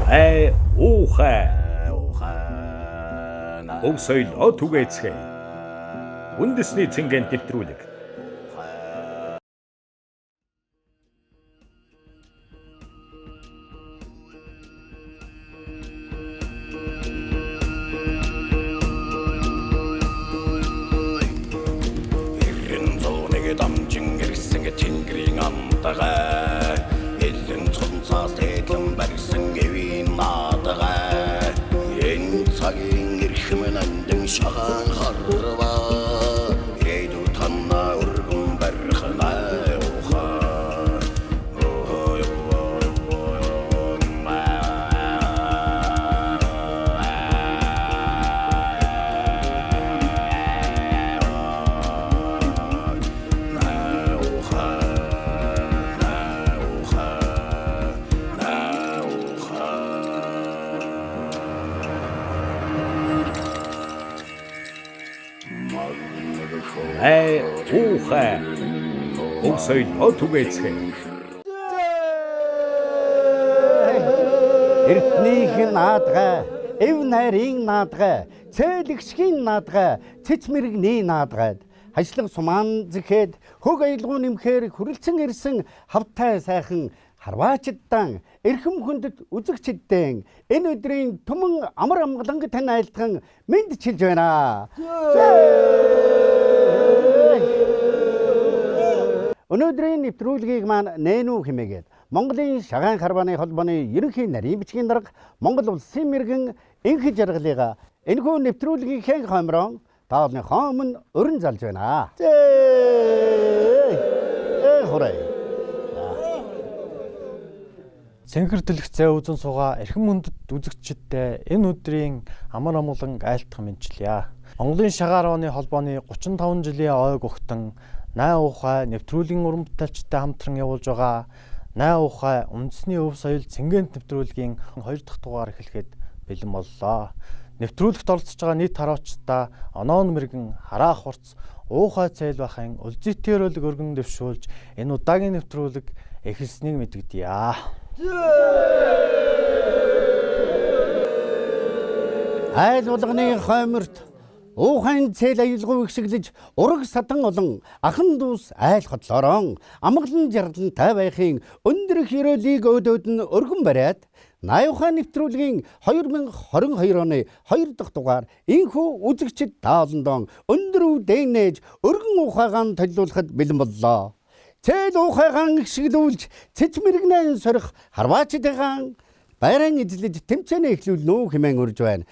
Ай уухай. Өв соёлоо түгээцгээе. Үндэсний цэнгэнд нэвтрүүлэг. Дамжин ирсэн тэнгэрийн амтгай элэн цунцаас тэдлэн барьсан гэвийн наадгай энэ цагийн эрхэм нандин шагаан харваа ирээдүй танаа өргөн барих ухаа. Ай уухай. Өв соёлоо түгээцгээе. Эрднийх наадгай, эв найрын наадгай, цээлэгшгийн наадгай, цэц мэрэгний наадгайд хажлаг сумаан зэхэд хөг аялгау нэмэхээр хүрэлцэн ирсэн хавтай сайхан харваачддан эрхэм хүндэт үзэгчдэн энэ өдрийн түмэн амар амгаланг тань айлтган мэндчилж байна. Өнөөдрийн нэвтрүүлгийг маань Нэнүү хэмээгээд Монголын шагаан харвааны холбооны ерөнхий нарийн бичгийн дарга Монгол улсын мэрэгэн Энхи жаргалыга энэхүү нэвтрүүлгийнхээ хоймрон таолны хон өмнө өрн залж байна. Э хурай. Цэнхэр дэлгэцээ үзэн суугаа эрхэм хүндэт үзэгчдэд энэ өдрийн амар амгалан айлтгах мэндчилье. Монголын шагаан харвааны холбооны 35 жилийн ойг угтан Най уухай нэвтрүүлгийн уран бүтээлчтэй хамтран явуулж байгаа Най уухай үндэсний өв соёл цэнгээнт нэвтрүүлгийн 2 дахь дугаар эхлэхэд бэлэн боллоо. Нэвтрүүлэгт оролцож байгаа нийт хараачдаа оноон мэрэгэн хараа хурц уухай цайл бахын үлзийтэй өргөн дэвшүүлж энэ удаагийн нэвтрүүлэг эхэлснийг мэдэгдъя. Айл болгоны хойморт уухайн цэл аюулгүй ихшиглэж ураг садан олон ахан дүүс айл хотлорон амгалан жаргалантай байхын өндөр их ерөөлийг өөдөөд нь өргөн бариад Наюухай нэвтрүүлгийн 2022 оны 2 дахь дугаар энхүү үзэгчид таолондон өндөр өв дэнэж өргөн уухайгаан толиулахад бэлэн боллоо. Цэл уухайгаан ихшиглүүлж цэц мэрэгнэн сорих харваачдыгаан байран эзлэж тэмцээнээ эхлүүлнэ үү хэмээн урьж байна.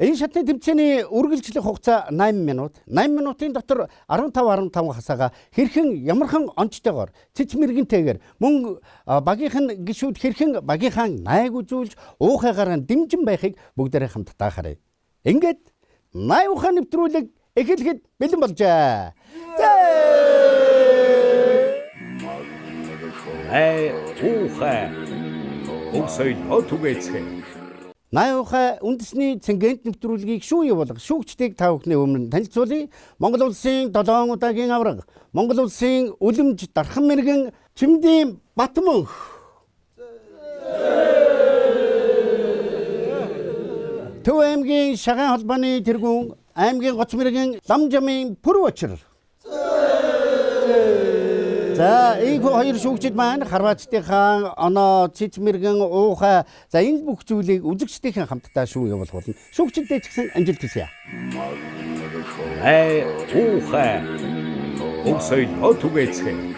Энэ шатны тэмцээний үргэлжлэх хугацаа 8 минут. 8 минутын дотор 15 15 хасаага хэрхэн ямархан онцтойгоор цэц мэрэгэнтэйгээр мөн багийнх нь гишүүд хэрхэн багийнхаа найг үзүүлж уухайгаараа дэмжин байхыг бүгдээрээ хамтдаа харъя. Ингээд 80 ухаан нэвтрүүлэг эхлэхэд бэлэн болжээ. Ай уухай. Өв соёлоо түгээцгээе. 80 ухаан үндэсний цэнгээнт нэвтрүүлгийг шүүн явуулах шүүгчдийг та бүхний өмнө танилцуулъя. Монгол улсын 7 удаагийн аварга, Монгол улсын үлэмж дархан мэрэгэн Чимдийн Батмөнх. Төв аймгийн Шагаан холбооны тэргүүн, аймгийн гоц мэрэгэн Ламжамын Пүрвөчр. За, ийхүү хоёр шүүгчид маань Хорватынхаа оноо, цэц мэрэгэн, уухай, за энэ бүх зүйлийг үзэгчдийнхээ хамтдаа шүүн явуулах болно. Шүүгчдээ ч гэсэн амжилт хүсье. Ай уухай. Өв соёлоо түгээцгээе.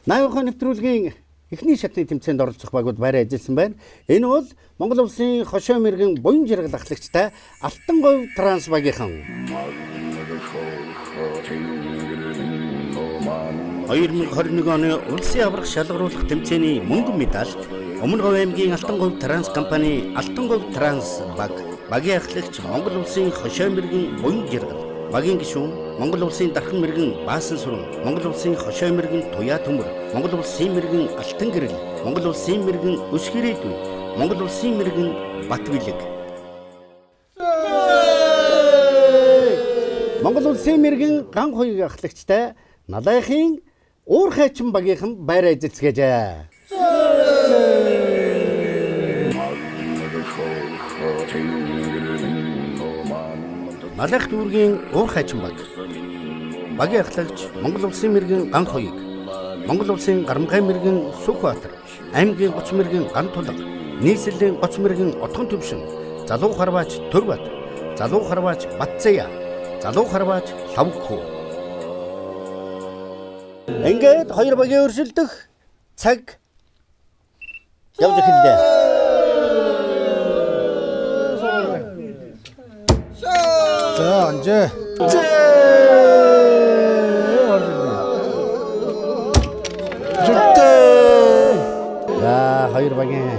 80 ухаан нэвтрүүлгийн эхний шатны тэмцээнд оролцох багууд байраа эзэлсэн байна. Энэ бол Монгол улсын хошой мэрэгэн буян жаргал ахлагчтай Алтанговь Транс багийнхан. 2021 оны улсын аварга шалгаруулах тэмцээний мөнгөн медальт Өмнө Говь аймгийн Алтанговь Транс компани Алтанговь Транс баг багийн ахлагч Монгол улсын хошой мэрэгэн буян жаргал, багийн гишүүн Монгол улсын дархан мэрэгэн Баасан сүрэн, Монгол улсын хошой мэрэгэн Туяа Төмөр, Монгол улсын мэрэгэн Алтан гэрэл, Монгол улсын мэрэгэн Өс Хэрээдүй, Монгол улсын мэрэгэн Батбилэг. Монгол улсын мэрэгэн Ган хуйг ахлагчтай Налайхын Уур хайчин багийнхан байраа эзэлцгээжээ. Налайх дүүргийн Уур хайчин баг. Багийн ахлагч Монгол улсын мэрэгэн Ган хуйг, Монгол улсын гарамгай мэрэгэн Сүхбаатар, аймгийн гоц мэрэгэн Ган тулга, нийслэлийн гоц мэрэгэн Отгон төвшин, залуу харваач Төрбат, залуу харваач Батцая, залуу харваач Лавгхүү. Ингээд хоёр багийн өрсөлдөх цаг явж эхэллээ. За анжээ. За хоёр багийн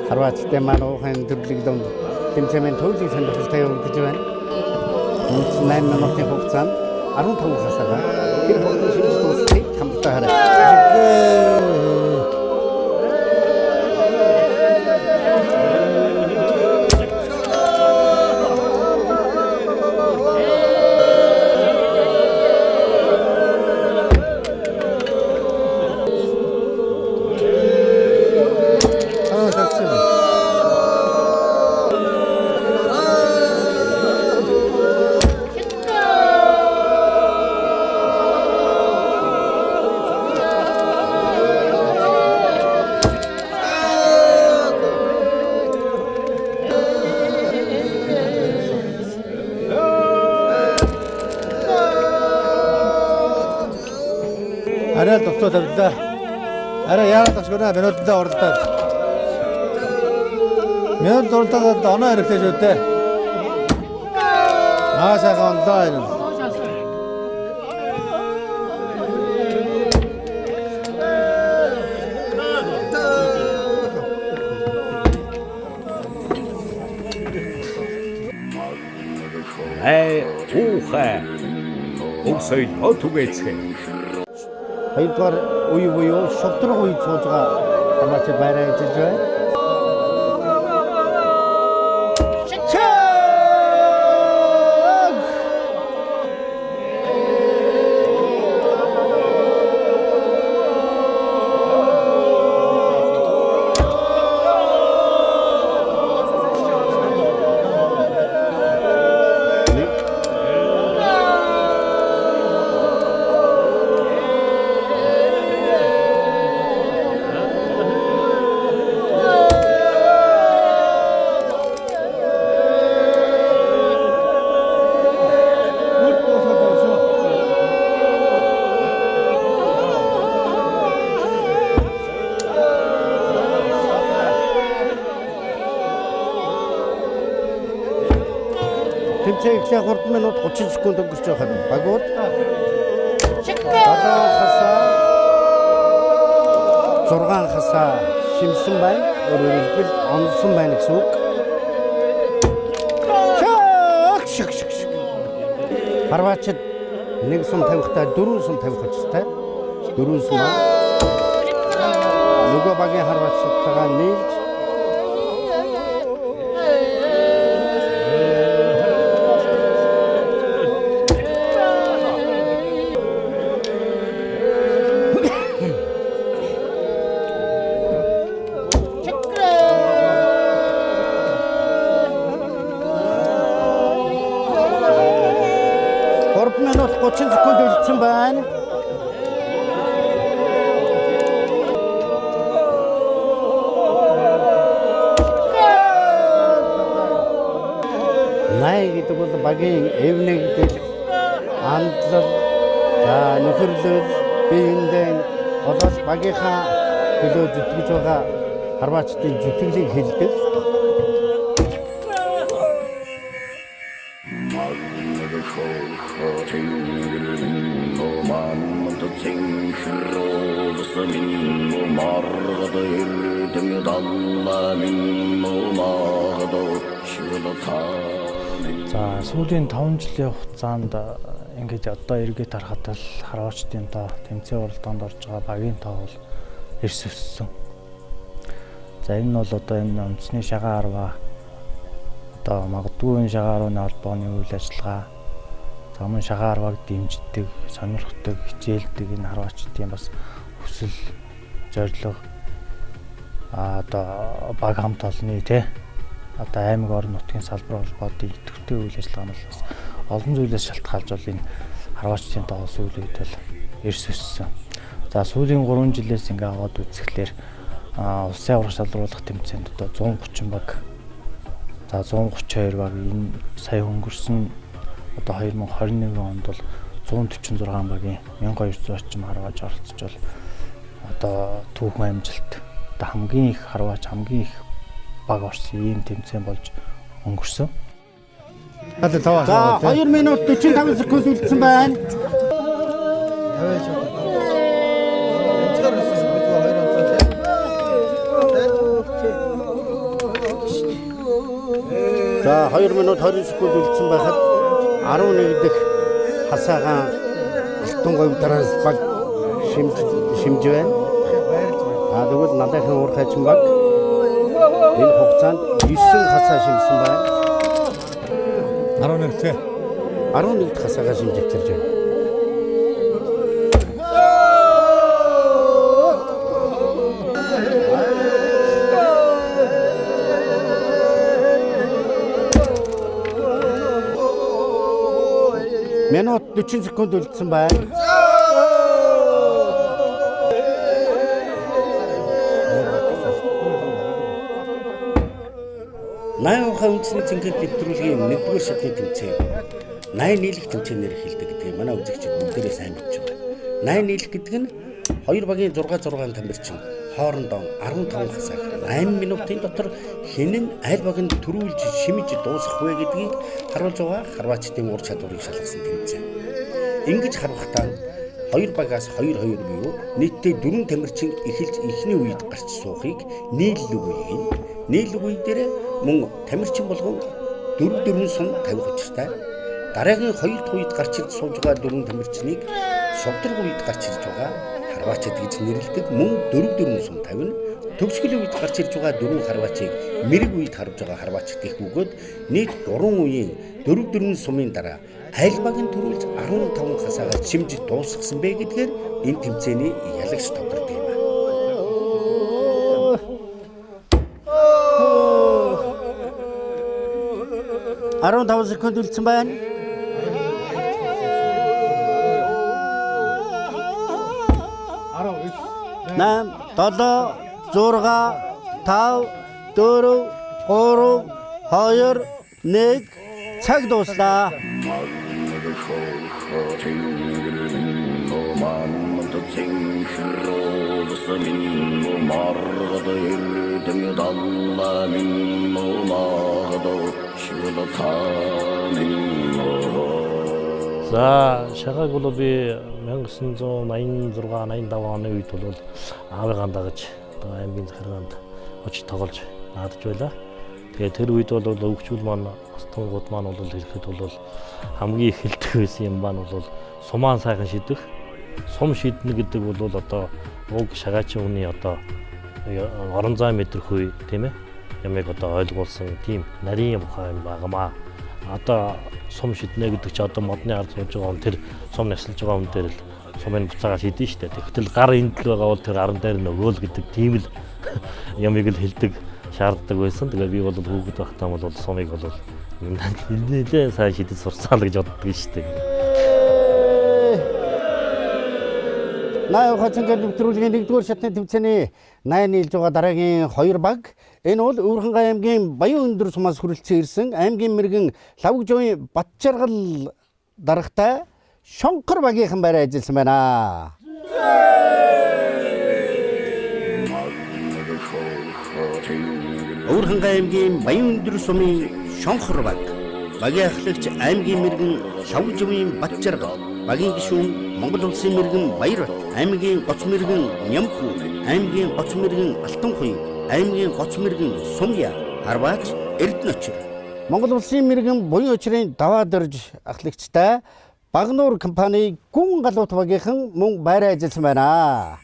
харваачтай маань уухайн төрлөг дунд тэмцээн төвлөг сонирхолтой явагдаж байна. Үндсэн 8 минутын хугацаанд 15 хасаага тэр хурдан шилж дуусахыг хамтдаа харъя. Аа тавьчихсан. Арай л дутуу тавилаа. Арай яагаад ташгүй минутанд оролдоод. Минут оролдоод оноо хэрэгтэй шүү дээ. Аа сайхан онлоо энэ. Най уухай өвсөй түгээцгээ. Хоёрдугаар үе буюу шувтрах үед сууж байгаа харваачид байраа эзэлж байна. Чаг! Нэг. Бүр дуусаад байна шүү. Тэмцээн эхлэх 3 минут 30 секунд өнгөрч байгаа юм. Багууд 7 хасаа 6 хасаа шимсэн байна. Өөрөөр хэлбэл онсон байна гэсэн үг. Шаг шаг шаг шаг. Харваачид нэг сум тавихтаа дөрвөн сум тавих учиртай. Дөрвөн сум аа. Нөгөө багийн харваачдтайгаа нийлж 3 минут 30 секунд үлдсэн байна. Най гэдэг бол багийн эвнэгдэл, андлал, за нөхөрлөл, биендээ болоод багийнхаа төлөө зүтгэж байгаа харваачдын зүтгэлийг хэлдэг. За сүүлийн 5 жилийн хугацаанд ингээд одоо эргээд харахад л харваачдын тоо, тэмцээн уралдаанд орж байгаа багийн тоо бол эрс өссөн. За энэ нь бол одоо энэ үндэсний шагаан арваа одоо магадгүй энэ шагаан арваны холбооны үйл ажиллагаа, за мөн шагаан арвааг дэмждэг, сонирхдаг, хичээлдэг энэ харваачдын бас хүсэл, зорилго, одоо баг хамт олонны тий одоо аймаг орон нутгийн салбар холбоодын идэвхтэй үйл ажиллагаа нь бас олон зүйлээс шалтгаалж бол энэ харваачдын тоо сүүлийн үед бол эрс өссөн. За сүүлийн 3 жилээс ингээ аваад үзэхлээр улсын аварга шалруулах тэмцээнд одоо 130 баг, за 132 баг, энэ сая өнгөрсөн одоо 2021 онд бол 146 багийн 1200 орчим харваач оролцож бол одоо түүхэн амжилт, одоо хамгийн их харваач, хамгийн их баг орсон ийм тэмцээн болж өнгөрсөн. За 2 минут 45 секунд үлдсэн байна. За 2 минут 20 секунд үлдсэн байхад 11 дэх хасаагаан Алтан говь дараас баг шимж байна. А тэгвэл Налайхан уур хайчин баг энэ хугацаанд 9 хасаа шимсэн байна. 11 дэх. 11 дэх хасаагаа шимж авчирч байна. Минут 40 секунд үлдсэн байна. 80 ухаан үндэсний цэнхэр нэвтрүүлгийн 1-р шатны тэмцээн 80 нийлэх тэмцээнээр эхэлдэг гэдгийг манай үзэгчид бүгдээрээ сайн мэдж байгаа. 80 нийлэх гэдэг нь хоёр багийн 6 6 тамирчин хоорондоо 15 хасаах 8 минутын дотор хэн нь аль баг нь төрүүлж шимж дуусгах вэ гэдгийг харуулж байгаа харваачдын ур чадварыг шалгасан тэмцээн. Ингэж харвахтаа хоёр багаас 2 2 буюу нийтдээ 4 тамирчин эхэлж эхний үед гарч суухыг нийллэг үеийг нийллэг үе дээр мөн тамирчин болгон 4 4 сум тавих учиртай. Дараагийн хоёр дахь үед гарч ирж сууж байгаа 4 тамирчныг шовдрог үед гарч ирж байгаа харваачид гэж нэрлэдэг. Мөн 4 4 сум тавина. Төгсгөлийн үед гарч ирж байгаа 4 харваачийг мэрэг үед харж байгаа харваачид гэх бөгөөд нийт 3 үеийн 4 4 сумын дараа аль баг нь төрүүлж 15 хасаагаа шимж дуусгасан бэ гэдгээр энэ тэмцээний ялагч тодордог юм. 15 секунд үлдсэн байна. 8 7 6 5 4 3 2 1 цаг дууслаа. За шагааг бол би 1986 85 оны үед бол аавыгаа дагаж одоо аймгийн захиргаанд очиж тоглож наадаж байлаа. Тэгээд тэр үед бол өвчүүл маань астангууд маань бол ирэхэд бол хамгийн их хэлдэг байсан юм маань бол сумаан сайхан шидэх. Сум шиднэ гэдэг бол одоо уг шагаачин хүний одоо орон зай мэдрэх үе тийм ямыг одоо ойлгуулсан тийм нарийн ухаан юм багамаа. Одоо сум шиднэ гэдэг чи одоо модны ард сууж байгаа хүн тэр сум нясалж байгаа хүн дээр л сумыг буцаагаа шидэн штэ. Тэгтэл гар энд л байгаа бол тэр аран дээр нөгөөл гэдэг тийм л ямыг л хэлдэг шаарддаг байсан. Тэгээ би бол хүүхэд байхдаа бол сумыг бол нэлээд сайн шидэж сурцаа л гэж боддог штэ. 80 ухаан цэнхэр нэвтрүүлгийн 1-р шатны тэмцээний 80 нийлж байгаа дараагийн хоёр баг. Энэ бол Өвөрхангай аймгийн Баян өндөр сумаас хүрэлцэн ирсэн аймгийн мэрэгэн Лавгжуугийн Батжаргал даргатай Шонхор багийнхан байраа ажилласан байна. Цэвэрхангай аймгийн Баян өндөр сумын Шонхор баг. Багийн ахлагч аймгийн мэрэгэн Лавжмын Батжаргал, багийн гишүүн Монгол улсын мэрэгэн Баярбат, аймгийн гоц мэрэгэн Нямхүү, аймгийн гоц мэрэгэн Алтанхуян, аймгийн гоц мэрэгэн Сумья, Харваач Эрдэнэчир. Монгол улсын мэрэгэн Буян очрын даваа дөрж ахлагчтай Багнуур компани гүн галуут багийнхан мөн байраа ажилласан байна.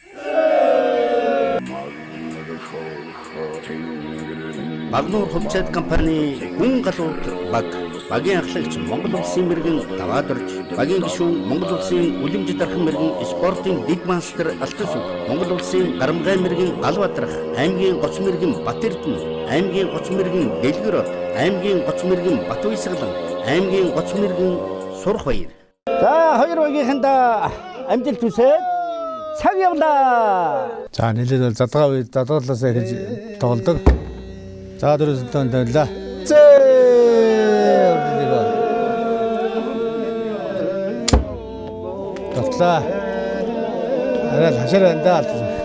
Багнуур хувьцаат компани гүн галуут баг. Багийн ахлагч Монгол улсын мэрэгэн даваа дөрж, багийн гишүүн Монгол улсын үлэмж дархан мэрэгэн спортын дэг мастер Алтан сүх, Монгол улсын гарамгай мэрэгэн Галбадрах, аймгийн гоц мэрэгэн Бат Эрдэнэ, аймгийн гоц мэрэгэн Дэлгэрот, аймгийн гоц мэрэгэн Батуйсгалан, аймгийн гоц мэрэгэн Сурах баяр. За, хоёр багийнханд амжилт хүсээд цаг явлаа. За, нэлээд бол задгаа үе задгаалаас эхэлж тоглодог. За, дөрөв сүлтэн тавилаа. Зээ. Тоглоо. Арай л хашаар байна да.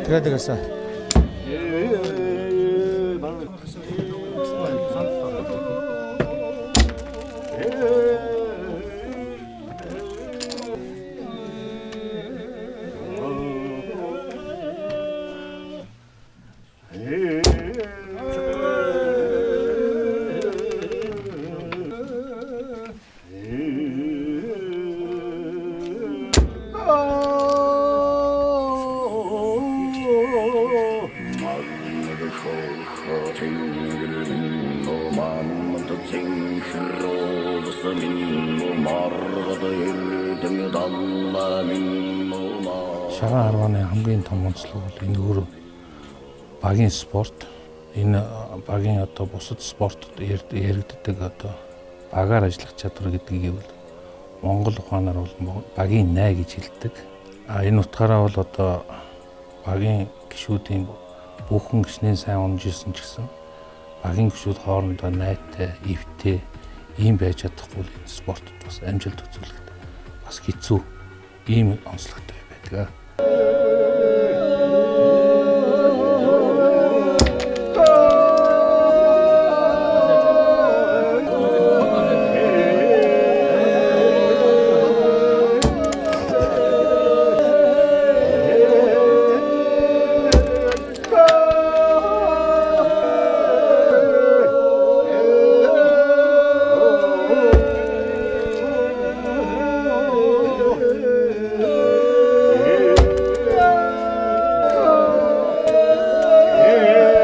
Тэгээд тэгсэн. Шагаан харвааны хамгийн том онцлог бол энэ өөрөө багийн спорт. Энэ багийн одоо бусад спортод яригддаг одоо багаар ажиллах чадвар гэдгийг бол Монгол ухаанаар бол багийн най гэж хэлдэг. А энэ утгаараа бол одоо багийн гишүүдийн бүхэн гишнээ сайн унж исэн ч гэсэн багийн гишүүд хоорондоо найтай, эвтэй ийм байж чадахгүй бол энэ спортод бас амжилт үзүүлэхэд бас хэцүү ийм онцлогтой байдаг.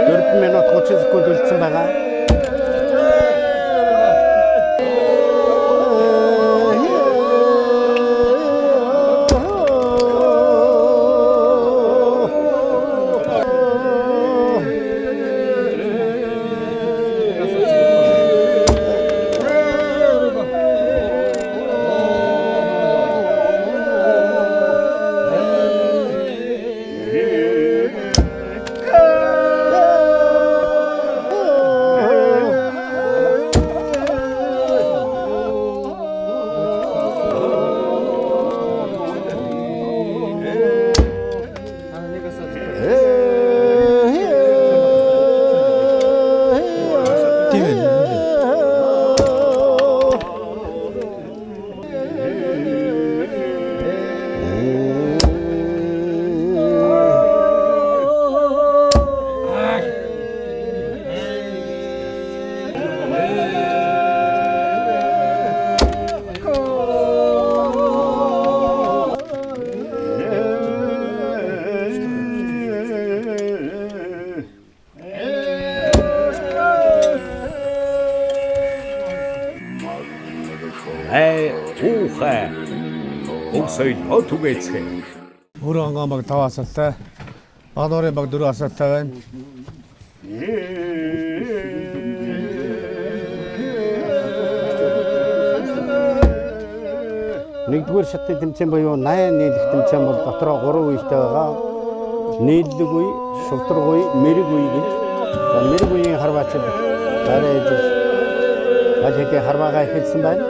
Дөрвөн минут 30 секунд үлдсэн байгаа. соёлоо түгээцгээе. Мөрөн онгоон баг 5 асаалтай. Багнуурын баг 4 асаалтай байна. Нэгдүгээр шатны тэмцээн буюу 80 нийлэх тэмцээн бол дотроо 3 үетэй байгаа. Нийллэг үе, шударга үе, мэрэг үе гэж. За мэрэг үеийн харваачид дараа ижил аль хэдийн харваагаа эхэлсэн байна.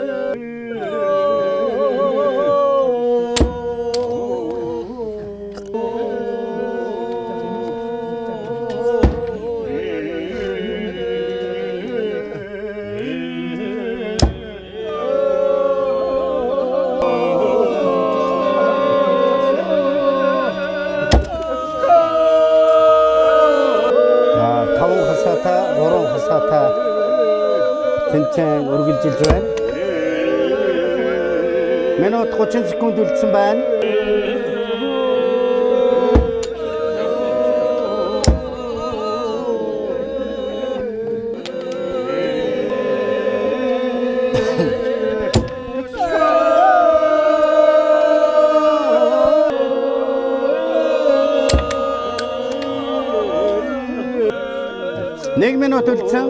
За 5 хасаатай, 3 хасаатай тэмцээн үргэлжилж байна. Минут 30 секунд үлдсэн байна. Нэг минут үлдсэн.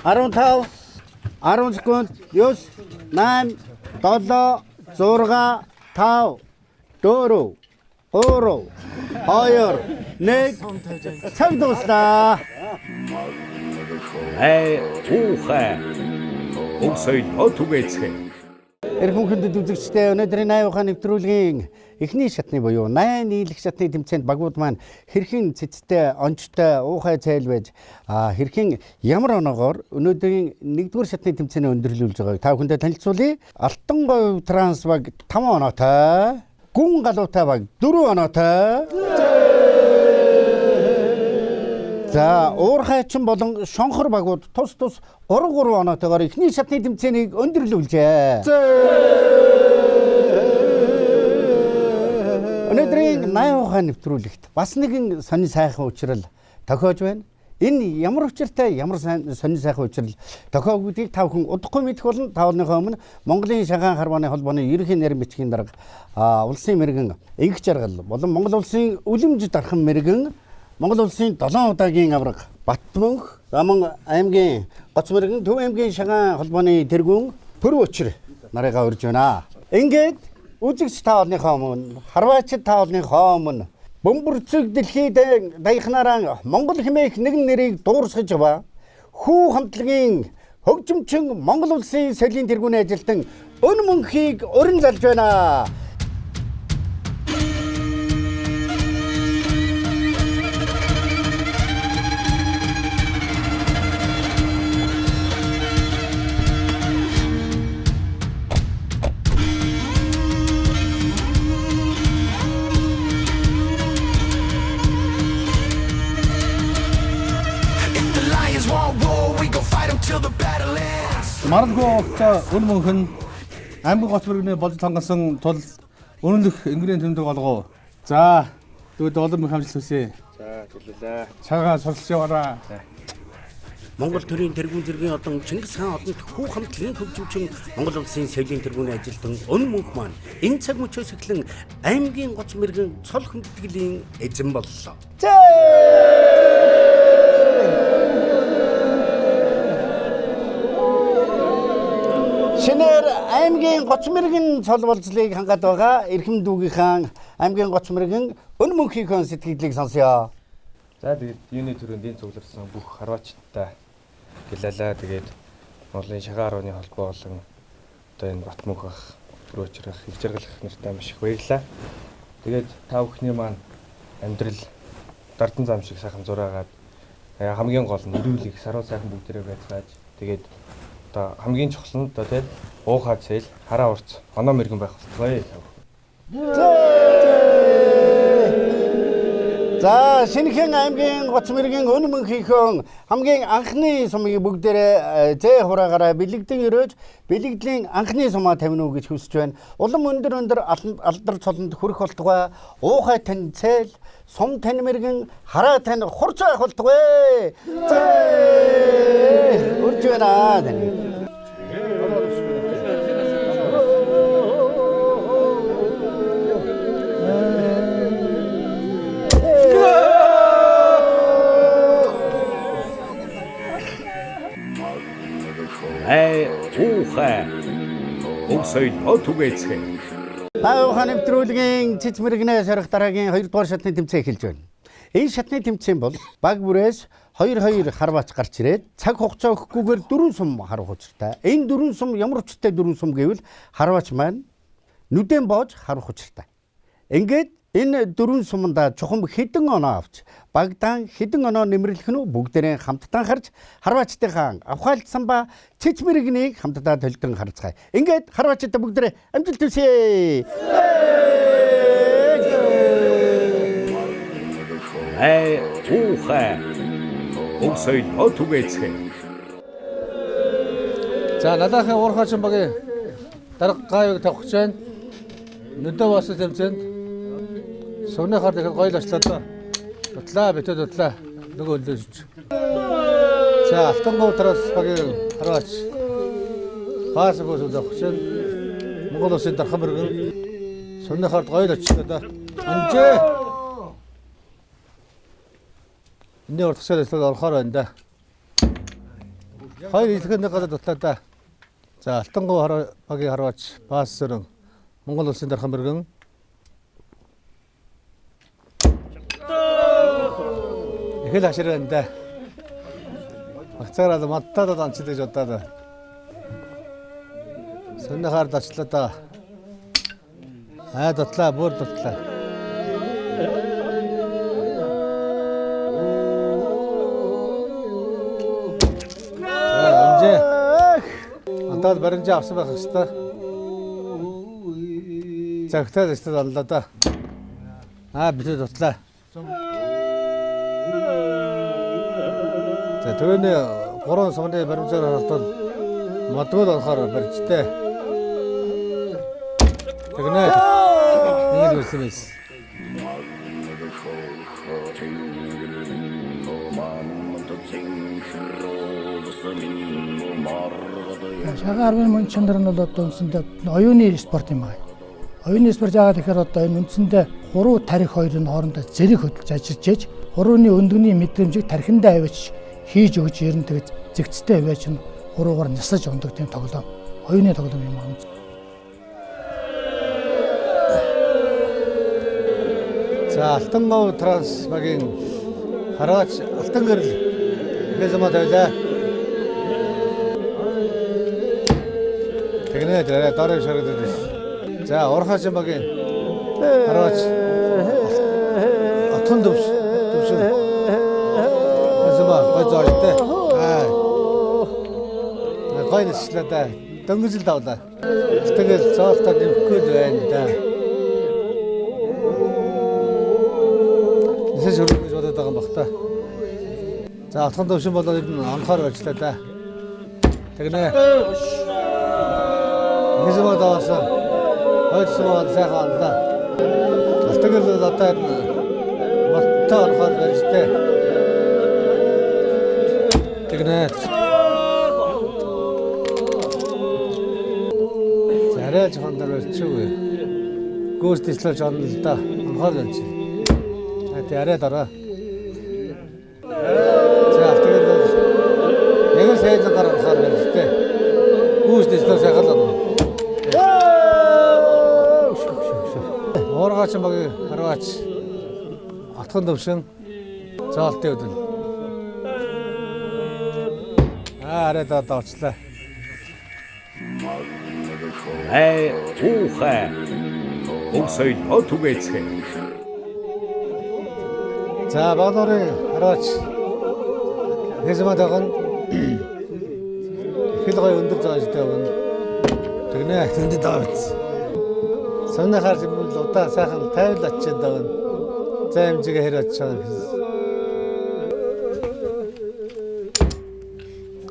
Арван 10 секунд, 9, 8, 7, 6, 5, 4, 3, 2, 1. Цаг дууслаа. Най уухай. Уг соёлоо түгээцгээе. Эрхэм хүндэт үзэгчдээ, өнөөдрийн 80 ухаан нэвтрүүлгийн эхний шатны буюу 80 нийлэх шатны тэмцээнд багууд маань хэрхэн цэцтэй, онцтой, уухай цайл байж хэрхэн ямар оноогоор өнөөдрийн нэгдүгээр шатны тэмцээний өндөрлүүлж байгааг та бүхэндээ танилцуулъя. Алтан говь транс баг 5 оноотой, Гүн галуутай баг 4 оноотой. За, Уурхайчин болон Шонхор багууд тус тус 3 3 оноотойгоор эхний шатны тэмцээнийг өндөрлүүлжээ. Өнөөдрийн 80 ухаан нэвтрүүлэгт бас нэгэн сонин сайхан учрал тохиож байна. Энэ ямар учиртай, ямар сонин сайхан учрал тохиог гэдгийг та бүхэн удахгүй мэдэх болно. Та бүхнийхээ өмнө Монголын Шагаан харвааны холбооны ерөнхий нарийн бичгийн дарга, улсын мэрэгэн Ингэх жаргал болон Монгол улсын үлэмж дархан мэрэгэн, Монгол улсын 7 удаагийн авраг Батмөнх, Заман аймгийн Гоц мэрэгэн, Төв аймгийн Шагаан холбооны тэргүүн Пүрэв өчр нарыгаа урьж байна. Ингээд үзэгч та бүхнийхээ өмнө, харваачид та бүхнийхээ өмнө бөмбөрцөг дэлхийд даяхнараа Монгол хэмээх нэгэн нэрийг дуурсгаж ба хүү хамтлагийн хөгжимчин Монгол улсын соёлын тэргүүний ажилтан Өн мөнхийг өрн залж байна. If the lions want war, we gon' fight 'em till the battle ends. Маралгүй огтой өн мөнх нь аймаг гоц мөргөний болж хангасан тул үнэлэх энгэрийн тэмдэг болгов. За, тэгвэл олон мөх амжилт хүсье. За, түлээ. Цагаан суралцж яваарай. Монгол төрийн тэргүүн зэргийн одон Чингис хаан одонт хүү хамтлагийн хөгжимчин Монгол улсын соёлын тэргүүний ажилтан Өн мөнх маань энэ цаг мөчөөс эхлэн аймгийн гоц мэрэгэн цол хүндэтгэлийн эзэн боллоо. Шинээр аймгийн гоц мэрэгэн цол болзлыг хангаад байгаа эрхэм дүүгийнхаа аймгийн гоц мэрэгэн Өн мөнхийнхөө сэтгэлдлийг сонсъё. За, тэгээд юуны түрүүнд энэ цугларсан бүх харваачтай гэлээлээ. Тэгээд Монголын Шагаан арваны холбоо болон одоо энэ Батмөнх ах, Пүрөөчр ах, их жаргал ах нартай маш их баярлалаа. Тэгээд та бүхний маань амьдрал дардан зам шиг сайхан зураагаад, хамгийн гол нь эрүүл их саруу сайхан бүгдээрээ байцгааж, тэгээд одоо хамгийн чухал нь одоо тэгээд уухаа цэл, хараа урц, оноо мэрэгэн байх болтугай. За, Шинэхэн аймгийн Гоц мэргийн өн мөнхийнхөө хамгийн анхны сумыг бүгдээрээ зээ хураагаараа бэлэгдэн өрөөж бэлэгдлийн анхны сумаа тавина уу гэж хүсэж байна. Улам өндөр өндөр алдар цолонд хүрэх болтугай, уухай тань цээл, сум тань мэргэн, хараа тань хурц байх болтугай. Зээ! Үрж байна тань. Най уухай өвсөй түгээцгээ. Уухай нэвтрүүлгийн цэц мэрэгнээ сорих дараагийн 2 дугаар шатны тэмцээн эхэлж байна. Энэ шатны тэмцээн бол баг бүрээс 2-2 харваач гарч ирээд цаг хугацаа өгөхгүйгээр 4 сум харах учиртай. Энэ 4 сум ямар учиртай 4 сум гэвэл харваач маань нүдэн боож харах учиртай. Ингээд энэ 4 суманда чухам хэдэн оноо авч багдаан хэдэн оноо нэмэрлэх нь бүгдээрээ хамтдаа харж харваачдынхаа авхаалдсан ба цэц мэрэгнийг хамтдаа төлдөн харцгаая. Ингээд харваачдаа бүгдээрээ амжилт хүсье. Най уухай өвсөй түгээцгээ. За, Налаахын Уурхаачин багийн дарга гавыг тавих гэж байна. Нүдэ боосон тэмцээнд сувны хар дахиад гоё л очлоо доо. Дутлаа, битүү дутлаа. Нөгөө өлөөж. За, Алтангов траас багийн харваач пас бөөсөд авах гэж байна. Монгол улсын дархан мөргөн сувны хард гоё л очлоо доо. Анжээ. Энэний уртасгаар эсвэл орохоор байна да. Хоёр илхэн нэг газар дутлаа да. За, Алтангов багийн харваач пас сөрөн Монгол улсын дархан мөргөн их л хашир байна да. Багцаараа маттаад анчид гэж бодоод. Сонь хаар очлоо да. Аа, дутлаа, бүр дутлаа. За, амжээ. Одоо л баримжаа авсан байх хэвээр. Загтаад өстөд оллоо да. Аа, бид дутлаа. За, түүний 3 сумны баримжаар харалтал модгол орохоор барьжтэй. Тэгнэ. Ингэж барьсан байсан. Шагаа арвын мөн чанар нь бол одоо үндсэндээ оюуны спорт юм байна. Оюуны спорт яагаад гэхээр одоо энэ үндсэндээ хуруу тарих хоёрын хоорондоо зэрэг хөдөлж ажиллаж ээж хурууны өндөгний мэдрэмжийг тархиндаа авчиж хийж өгч ер нь тэгж зэгцтэй байж нь хуруугаар нисаж ундаг тийм тоглоом. Оюуны тоглоом юм аа. За, Алтангов транс багийн хараач Алтан гэрэл хэзээ тавилаа. Тэгнэ арай дорой шарагдаад байсан. За, Урхаачин багийн хараач Отон төвш төвшин. Хэзээ гой зоожтой. Аа. Гой нэслээ да. Дөнгөж л давлаа. Тэгэл зоолтоо нэмэхгүй л байна да. Нисэж хөргөх гэж бодоод байгаа юм бах та. За, Отхон төвшин бол ер нь онхоор ажиллаа да. Тэгнэ. Хэзээ даваасан. Хойдсон сайхан онлоо. Тэгэл одоо молтой онхоор барьж тэ. Тэгнэ. За, арай жоохон дор барьчихгүй. Гөөс дислэж онно л да. Онхоор барьж. А тий арай дараа. За, тэгэл бол яг л сайн зангаар онхоор барьж тэ. Гөөс дислэж сайхан л онно. Уургаачин багийн харваач Отхон төвшин зоолтын өдөл. Аа, арай доо доочлаа. Най уухай өвсөй түгээцгээ. За, Баглуурын харваач хэзээ даган их л гоё өндөр зоожтой өгнө. Тэгнэ тэнд давц. Сумны хар юм бол удаа сайхан 50 л очиад байгаа. За хэмжээгээ хэр очиж байгаа гэсэн.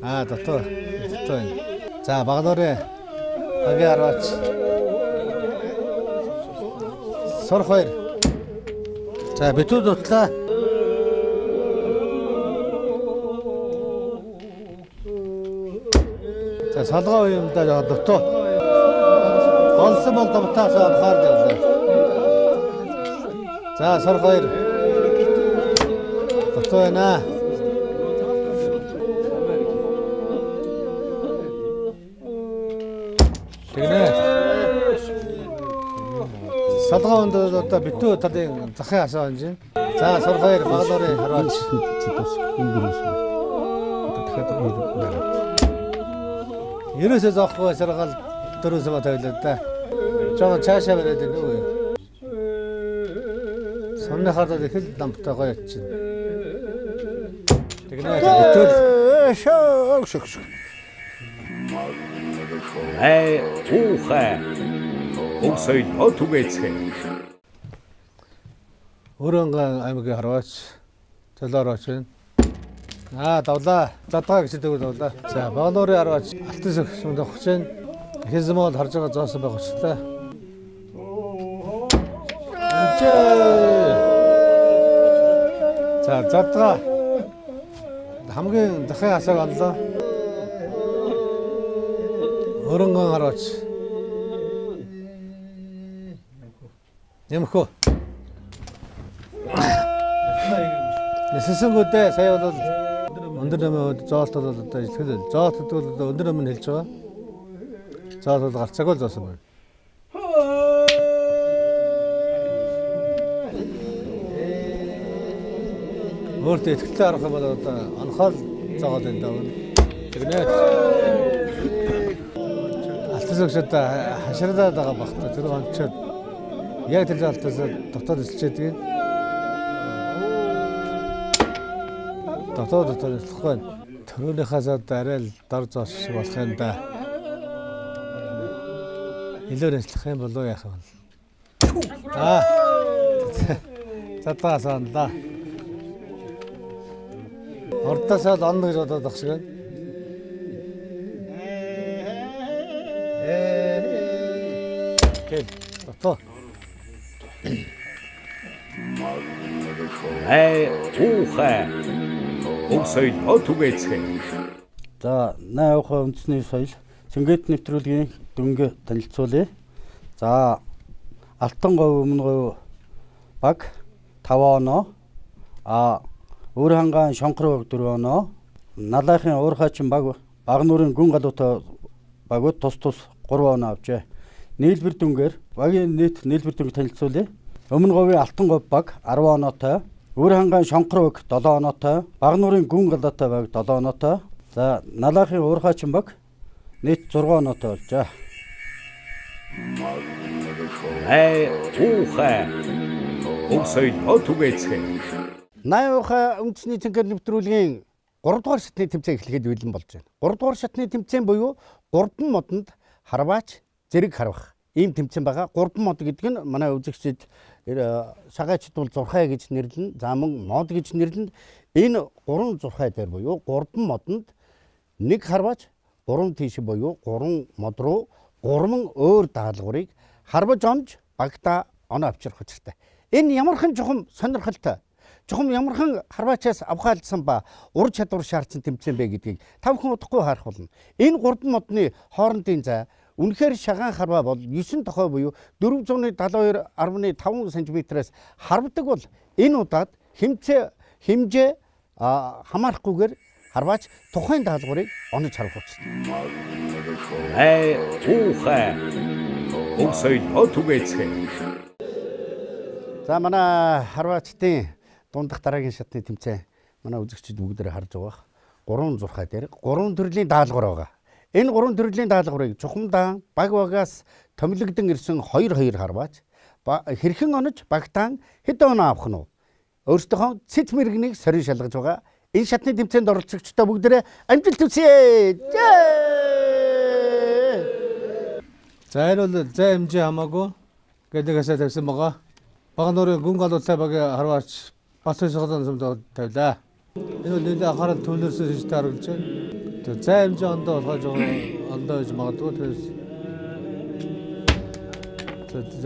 Аа дотоо дотоо энэ. За Багнуурын багийн харваач. Сурх хоёр. За битүү дутлаа. За солгоо юм да дутуу. Голсон бол дутаас анхаар явлаа. За сурх хоёр. Дутуу байна. Тэгнэ. Солгоо өнд одоо битүү талын захын асаа онж байна. За сурх хоёр Багнуурын харваач. Ерөөсөө зоохгүй саргаал дөрөв сум тавилаа да. Жоо цаашаа бариад байна уу? Сумны хардад их л намтай гоё очив. Тэгнэ битүүл Шок шок шок. Най уухай уг соёлоо түгээцгээе. Өрөнгөн аймгийн харваач Золоорооч байна. Аа давлаа. Задгаа гэж дэвгүй давлаа. За Багнуурын харваач алтан сөх сумд авах гэж байна. Хэзмол харж байгаа зоосон байх учиртай. За задгаа хамгийн захын асааг онлоо. Өрөнгөн харваач. Нэмхүү. Нэсэсэнгүүдээ сая бол өндөр намын хувьд зоолт бол одоо ихтгэл зоолт гэдэг бол одоо өндөр нам нь хэлж байгаа. Зоолт бол гарцаагүй л зоосон байна. Өөртөө ихтгэлтэй харах юм бол одоо анхаал зоогоод байна даа. Тэгнэ. Алтан сүгш одоо хаширдаад байгаа бах та тэр онцоод яг тэр зоолтоос дотоод эсэлчээд байгаа. Дотоод дотоод эслэх байна. Төрөөнийхээс одоо арай л дор зоос шиг болох юм да. Илүү эслэх юм болов яах юм бол. Аа. Задгаа саналаа. Урдаас л онно гэж бодоод ах шиг байна. Гэл. Дотоо. Най уухай уг соёлоо түгээцгээе. За, най ухаан үндэсний соёл Цэнгэт нэвтрүүлгийн дүнг танилцуулъя. За, Алтан говь өмнө говь баг 5 оноо. А Өвөр хангаан Шонхор баг 4 оноо. Налайхын Уурхаачин баг Багнуурын гүн галуутай багууд тус тус 3 оноо авчээ. Нийлбэр дүнгээр багийн нийт нийлбэр дүнг танилцуулъя. Өмнө говийн Алтан говь баг 10 оноотой. Өвөр хангаан Шонхор баг 7 оноотой. Багнуурын гүн галуутай баг 7 оноотой. За, Налайхын Уурхаачин баг нийт 6 оноотой болжээ. Най уухай уг соёлоо түгээцгээе. 80 ухаан үндэсний цэнхэр нэвтрүүлгийн 3 дугаар шатны тэмцээн эхлэхэд бэлэн болж байна. 3 дугаар шатны тэмцээн буюу 3 модонд харваач зэрэг харвах ийм тэмцээн байгаа. 3 мод гэдэг нь манай үзэгчид шагаачд бол зурхай гэж нэрлэнэ. За мөн мод гэж нэрлэнэ. Энэ 3 зурхай дээр буюу 3 модонд нэг харваач 3 тийш буюу 3 мод руу 3 өөр даалгаврыг харваж онж багтаа оноо авчрах учиртай. Энэ ямархан чухам сонирхолтой. Чухам ямархан харваачаас авхаалдсан ба ур чадвар шаардсан тэмцээн бэ гэдгийг та бүхэн удахгүй харах болно. Энэ 3 модны хоорондын зай үнэхээр шагаан харваа бол 9 тохой буюу 472.5 см-ээс харвдаг бол энэ удаад хэмцээ хэмжээ хамаарахгүйгээр харваач тухайн даалгаврыг онож харах учиртай. Най уухай уг соёлоо түгээцгээе. За манай харваачдын дундах дараагийн шатны тэмцээн манай үзэгчид бүгдээрээ харж байгаа. 3 зурхай дээр 3 төрлийн даалгавар байгаа. Энэ 3 төрлийн даалгаврыг чухамдаан баг багаас томилогдсон ирсэн 2-2 харваач хэрхэн онож багтаан хэд оноо авах нь вэ? Өөрсдийнхөө цэц мэрэгнийг сорин шалгаж байгаа. Энэ шатны тэмцээнд оролцогчдоо бүгдээрээ амжилт хүсье. За энэ бол зай хэмжээ хамаагүй гэдэг хасаа тавьсан байгаа. Багануурын гүн галуутай багийн харваач Батбай сумд тавилаа. Энэ бол нэлээд анхаарал төвлөрсөн шижтэй харагдаж байна. Тэгээ зай хэмжээ ондоо болохоо жоо ондоо гэж магадгүй. Тэрээс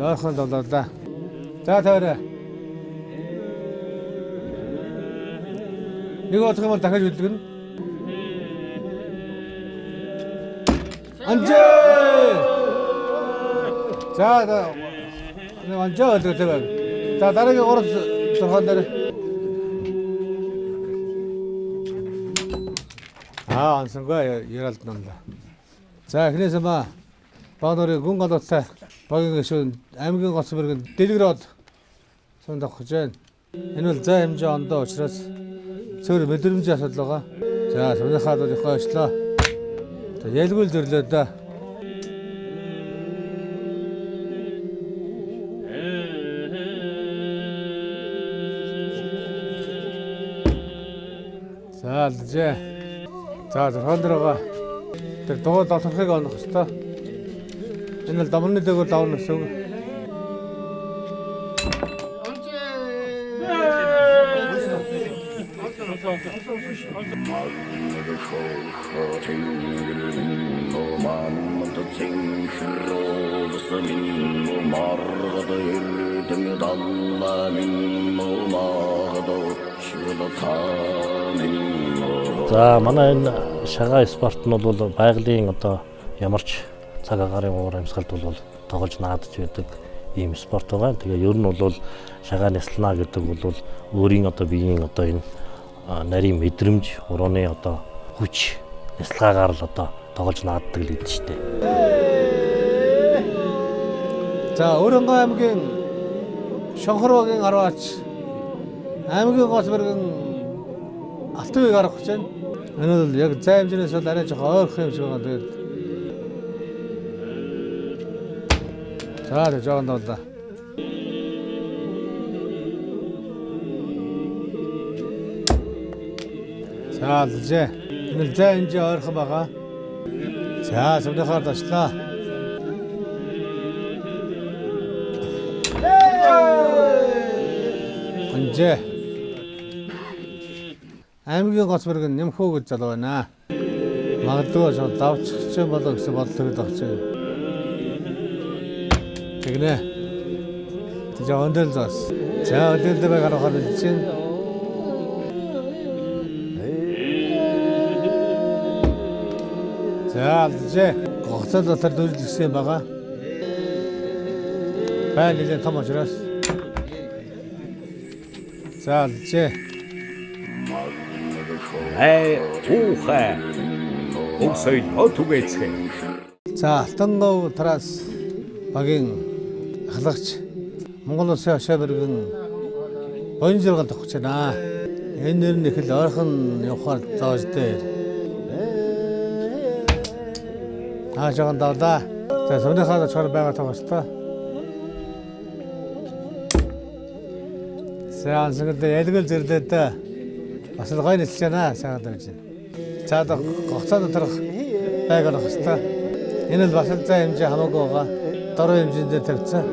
ойрхон давлаа. За тавиарай. Нэг болох юм бол дахиж хөдөлгөнө. Анжээ! За нэг анжээ хөдөлгөтэй байг. За дараагийн 3 зургаан дээр ансангүй яралд намла. За эхнээс маа Багнуурын гүн галуутай багийн гишүүн аймгийн гоц мөргөн Дэлгэрод сум давах гэж байна. Энэ бол зай хэмжээ ондоо учраас цөөр мэдрэмжийн асуудал байгаа. За сумныхаа бол их гойшлоо. За ялгүй л зөрлөө дөө. За алжээ. За зургаан дээр байгаа. Тэр дугуй доторхыг онох ёстой. Энэ бол домрны дээгүүр давна гэсэн үг. За манай энэ шагаа спорт нь бол байгалийн одоо ямар ч цаг агаарын уур амьсгалд бол тоглож наадаж байдаг ийм спорт байгаа. Тэгээ ер нь бол шагаа нислана гэдэг бол өөрийн одоо биеийн одоо энэ нарийн мэдрэмж, урууны одоо хүч, нислагаагаар л одоо тоглож нааддаг л гэдэг шүү дээ. За Өрөнгөө аймгийн Шонхор багийн арваач аймгийн гоц мөргөн Алтан үеийг арах гэж байна. Энэ бол яг зай хэмжээнээс бол арай жоохон ойрхон юм шиг байгаа. Тэгээд за жоохон дуулаа. За алжээ. Энэ л зай хэмжээ ойрхон байгаа. За сумныхаар очлоо. Анжээ. Аймгийн гоц мөргөн Нэмхүү гэж залуу байна. Магадгүй шууд давчих юм болоо гэсэн бодол төрөд авч байна. Тэгнэ. Тэгээ өндөл зоос. За өндөл дээр гарахаар хэлж байна. За алжээ. Гоцол дотор дүүжлэгсэн юм байгаа. Бай нэлээд том учраас. За алжээ. Най уухай Өсөй түгээцгээ. За Алтанговь Тараас багийн ахлагч Монгол Улсын хашаа мөргөн боён жаргал тогтож байна. Энэ нэр нь их л ойрхон явахаар зоож дээр. Аа жоохон давлаа. За сумныхаа очихоор байгаа тоглолттой. За ансагд ялгал зэрлээ дээ. Бас л гоё нисэж байна. Сайхан тавьж байна. За одоо гоцоо доторх байг олох хэвээр. Энэ л бас л зай хэмжээ хамаагүй байгаа. Дорой хэмжээнд дээр тавьсан.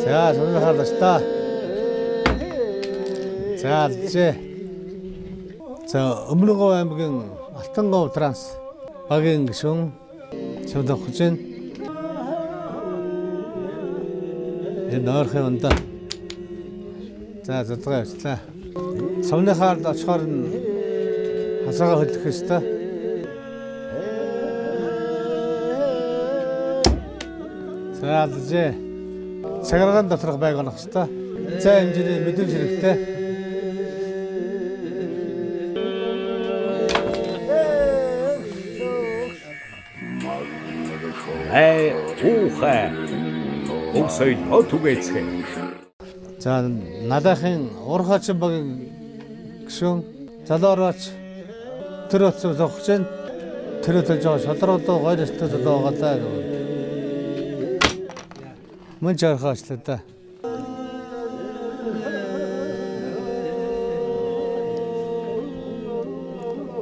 За сумныхаа л та. За алжээ. За Өмнөговь аймгийн Алтанговь транс багийн гишүүн Савдах гэж байна. Энэ ойрхон ундаа. За задгаа явчлаа. Сувныхаа ард очихоор нь хасаагаа хөдлөх ёстой. За алжээ. Цагаргаан доторх байг онох ёстой. За хэмжээний мэдрэмж хэрэгтэй. Най уухай Өсөй түгээцгээ. За надахын Уурхаачин багийн гишүүн залуу орооч тэр утсан зогсож байна. Тэр өтөж байгаа шодруудаа гоё нэстэй залуу байгаа даа. Мөн чархаа очлоо да.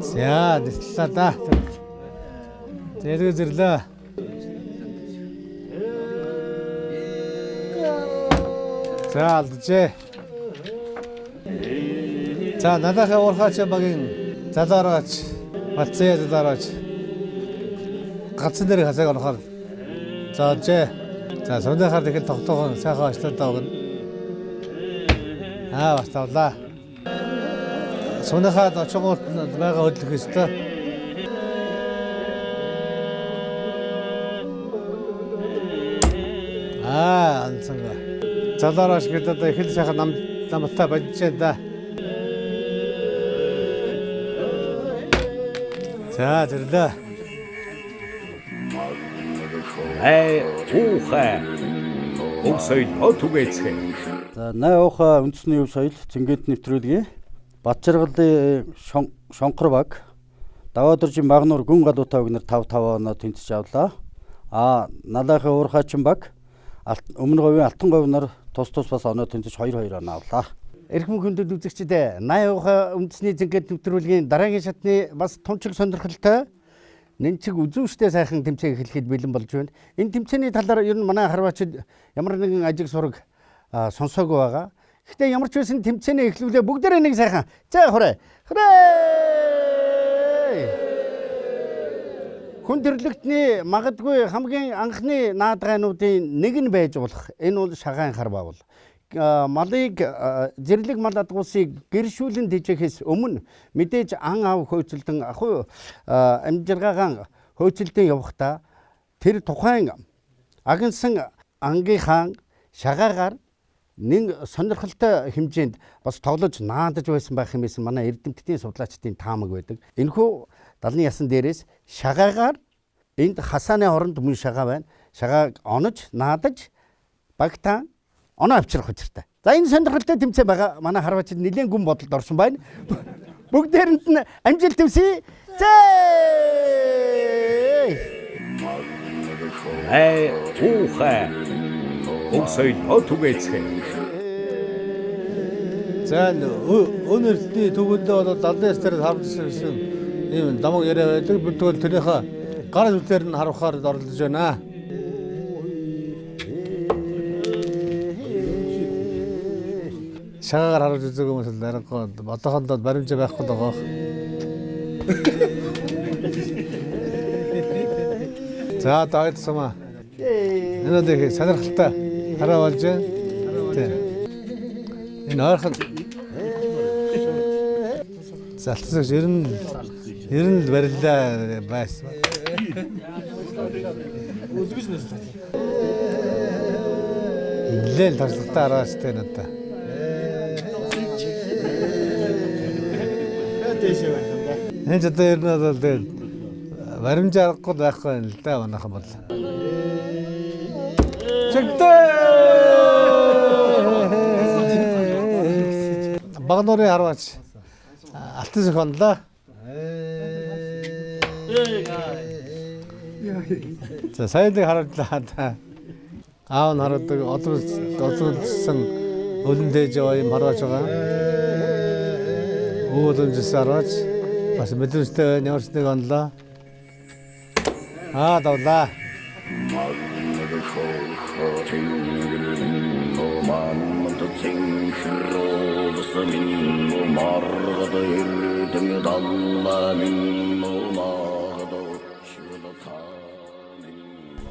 За нислээ да. Зэрэг зэрлээ. За алджээ. За надахаа уурхаач багийн залаараач, Балцаа залаараач. Галцсан дээр хасааг орохоор заажээ. За сундаахаар тэгэхэл тогтохон сайхан ажилтаа өгнө. Аа бас тавлаа. Сундаахаад очингууд байгаа хөдлөх ёстой. Аа анцанга. Залаараач гэдэг одоо их л сайхан нам намтай бодчихээ да. За зэрлээ. Най уухай. Өв соёлоо түгээцгээе. За най уухай үндэсний өв соёл цэнгэд нэвтрүүлгийн Батжаргалын Шонхор баг Даваадоржийн Багнуур гүн галуутай баг нар 5-5 оноо тэнцэж авлаа. А Налайхын Уурхаачин баг Өмнө говийн Алтан говь нар тус тус бас оноо тэнцэж 2-2 оноо авлаа. Эрхэм хүндэт үзэгчид ээ, 80 ухаан үндэсний зингэд нэвтрүүлгийн дараагийн шатны бас тунчиг сонирхолтой нэнчиг үзүүштэй сайхан тэмцээн эхлэхэд бэлэн болж байна. Энэ тэмцээний талаар ер нь манай харваачид ямар нэгэн ажиг сураг сонсоогүй байгаа. Гэхдээ ямар ч байсан тэмцээний эхлүүлээ бүгдээрээ нэг сайхан. За хурай. Хурай! Хүн төрлөختний магадгүй хамгийн анхны наадгайнуудын нэг нь байж болох. Энэ бол шагаан харваа бол. Малыг зэрлэг мал адгуусыг гэршүүлэн тэжээхээс өмнө мэдээж ан ав хөөцөлдөн ахуй амжиргаагаан хөөцөлдөн явахдаа тэр тухайн агнсан ангийнхаа шагаагаар нэг сонирхолтой хэмжээнд бас тоглож наадаж байсан байх юм байсан манай эрдэмтдийн судлаачдын таамаг байдаг. Энэхүү далны ясан дээрээс шагаагаар энд хасааны оронд мөн шагаа байна. Шагааг онож наадаж багтаан оноо авчрах учиртай. За энэ сонирхолтой тэмцээн байгаа. Манай харваачид нэлээд гүн бодолд орсон байна. Бүгдээрэнд нь амжилт хүсье. Зээ! Най уухай. Өв соёлоо түгээцгээе. За өн эрдний түгэндээ бол 79 дээр харагдсан ийм домог яриа байдаг. Бид тэгвэл тэрнийхээ гар зүтээр нь харуулахаар оролдож байна. Шагаагаар харуулж үзээгүй хүмүүс л аргагүй одоохондоо баримжаа байхгүй л байгаа. За дайд сама. Энэ бол их сонирхолтой хараа болж байна. Тий. Энэ ойрхон залтсагч ер нь л бариллаа байсан. Үлгэж нэслээ. Нэлээн туршлагатай хараачтай надаа. Энэ ч одоо ер нь бол тэгээд баримжаа аргагүй байхгүй юм л да манайхан бол. Чигтээ! Багнуурын харваач алтан сэх онлоо. За сая нэг харууллаа. Аав нь харуулдаг одруулсан өлөн дээж яваа юм харваач байгаа. Өвөлөмжсөн харваач бас мэдрэмжтэй байна. Ямар ч нэг онлоо. Аа давлаа.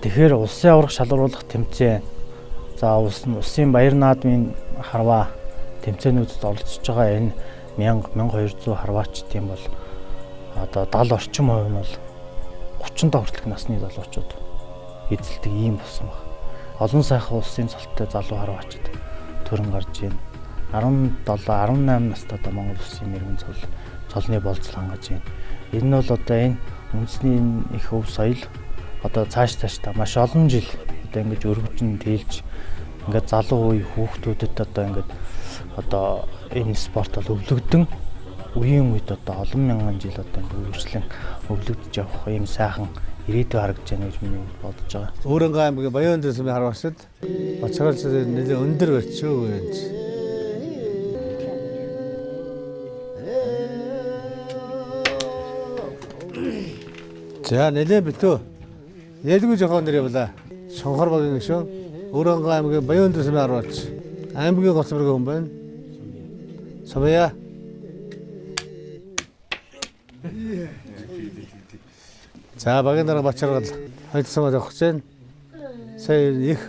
Тэгэхээр улсын аварга шалгаруулах тэмцээн, за улс нь улсын баяр наадмын харваа тэмцээнүүдэд оролцож байгаа энэ 1000 1200 харваачд юм бол одоо 70 орчим хувь нь бол 35 хүртэлх насны залуучууд эзэлдэг ийм болсон баг. Олон сайхан улсын цолтой залуу харваачид төрөн гарч байна. 17 18 настай одоо Монгол улсын мэрэгэн цол цолны болцол хангаж байна. Энэ нь бол одоо энэ үндэсний энэ их өв соёл одоо цааш цаашдаа маш олон жил одоо ингэж өргөжин тэлж ингээд залуу үе хүүхдүүдэд одоо ингээд одоо энэ спорт бол өвлөгдөн үеийн үед одоо олон мянган жил одоо ингээд үргэлжлэн өвлөгдөж явах ийм сайхан ирээдүй харагдаж байна гэж миний бодож байгаа. Өөрөнгөө аймгийн Баян дэсмийн харваачид Бачгаалч нэлээд өндөр барьчихв гэж. За нэлээд битүү. Ялгүй жоохон нэр явлаа. Шонхор багийн гишүүн Өөрөнгөө аймгийн Баян дэсмийн харваач Аймгийн Гоцборгийн хүн байна. Сумья. За багийн дарга Бачаргал хоёр сумаа явах гэж байна. Сая их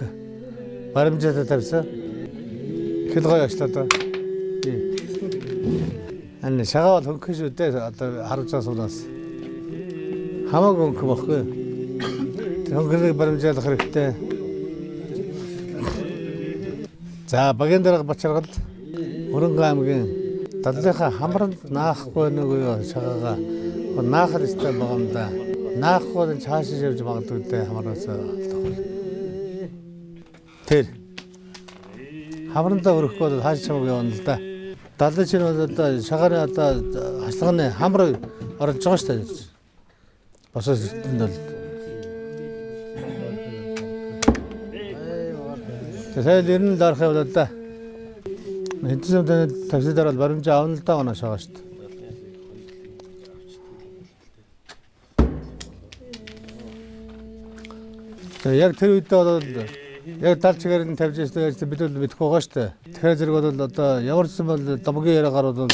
баримжаатай тавьсан. Их л гоё очлоо доо. Ань шагаа бол хөнгөн шүү дээ. Одоо харуулж байгаа сумнаас. Хамаагүй хөнгөн бохгүй. Тэр хөнгөнийг баримжаалах хэрэгтэй. За багийн дарга Бачаргал Өрөнгө аймгийн даллынхаа хамранд наахгүй нэг юу шагаагаа наахар өстэй байгаа юм да. Наахгүй нь цаашаа явж магадгүй дээ хамраас. Тэр хамрандаа өрөхгүй бол хааш чамаг явна л да. Даллын чинь бол одоо шагааны одоо хашлагны хамар оруулж байгаа шүү дээ. Босоос эртэнд бол. Сая л ер нь л орох юм бол да. Хэдэн сумд тавьсан дараа бол баримжаа авна л да оноо шагаа шүү дээ. Тэгээ яг тэр үедээ бол яг дал чигээр нь тавьж ирсэн гэж бид бол мэдэхгүй байгаа шүү дээ. Тэгэхээр зэрэг бол одоо ямар ч юм бол домгийн яриагаар бол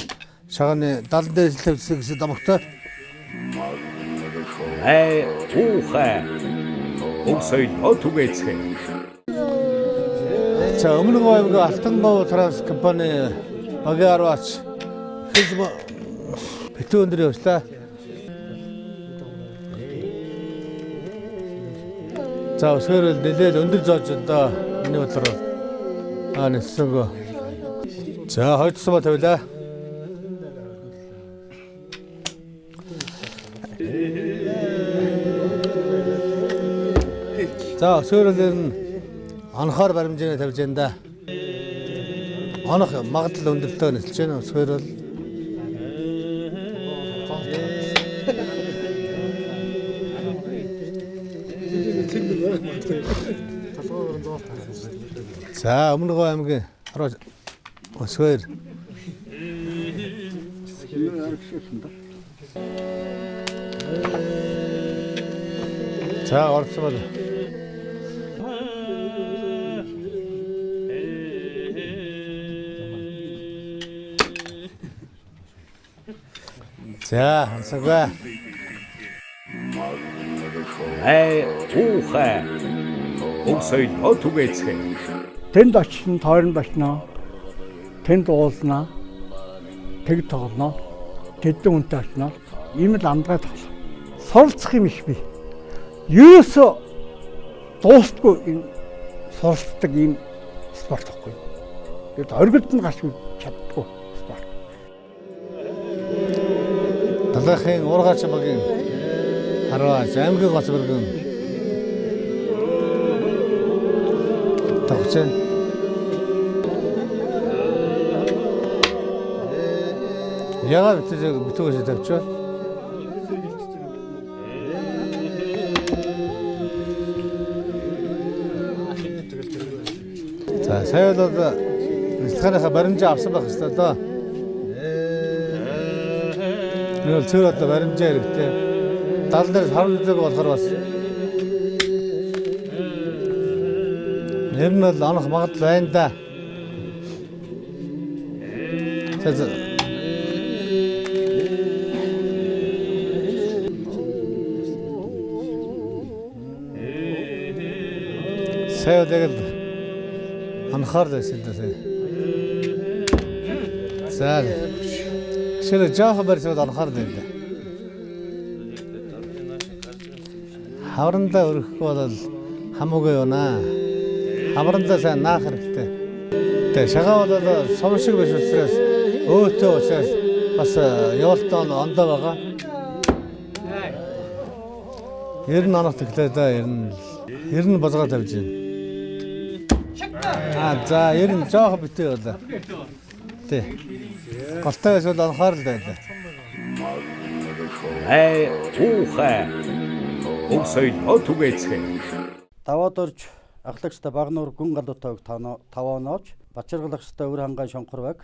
шагааны далан дээр тавьсан гэсэн домогтой. Най уухай өв соёлоо түгээцгээе. За Өмнө Говь аймгийн Алтанговь транс компани багийн арваач хэл битүү өндөр явчлаа. За өсгөр л нэлээд өндөр зоож одоо миний бодлоор нэлсэнгөө. За хоёр тусмаа тавилаа. За өсгөр л ер нь онохоор баримжааны тавьж байна да. Онох магадлал өндөртэй нэлж байна. Өсгөр бол За Өмнө Говь аймгийн өсгөр. За орцсон бол. За хансагва. Най уухай өв соёлоо түгээцгээе. Тэнд очино, тойронд очино. Тэнд уулнаа. Тэг тоглоно. Тэдэн хүнтэй очино. Ийм л амдгай тоглоо. Суралцах юм их бий. Юусоо дуустгүй энэ суралцдаг ийм спорт байхгүй. Тэгээд оргилд нь гарч чаддгүй спорт. Далайхын уургаач багийн харваач аймгийн Гоцборгийн тогч байна. Ягаад битүүгээс тавьчихв? За сая бол нислэгийнхаа баримжаа авсан байх хэрэгтэй доо. Энэ бол цөөр одоо баримжаа хэрэгтэй. Дал дээр харуул үзэг болохоор бас ер нь бол онох магадлал байна да. За сая бол яг л анхаарал байсан л да сая. За ширээ жоохон барьсаад анхаарал байлаа. Хаврандаа өрөхгүй бол хамаагүй юунаа. Хаврандаа сайн наах хэрэгтэй. Тэгээ шагаа бол сум шиг биш учраас өөтөө учраас бас явалтаа ондоо байгаа. Ер нь онох тэглээ да ер нь бозгоо тавьж байна. За ер нь жоохон битээ болоо. Тий. Голтой эсвэл анхаарал байлаа. Най уухай өв соёлоо түгээцгээе. Даваад орж ахлагчтай Багнуур гүн галуутай 5 онооч, Бачаргал ахлагчтай Өр хангай Шонхор баг,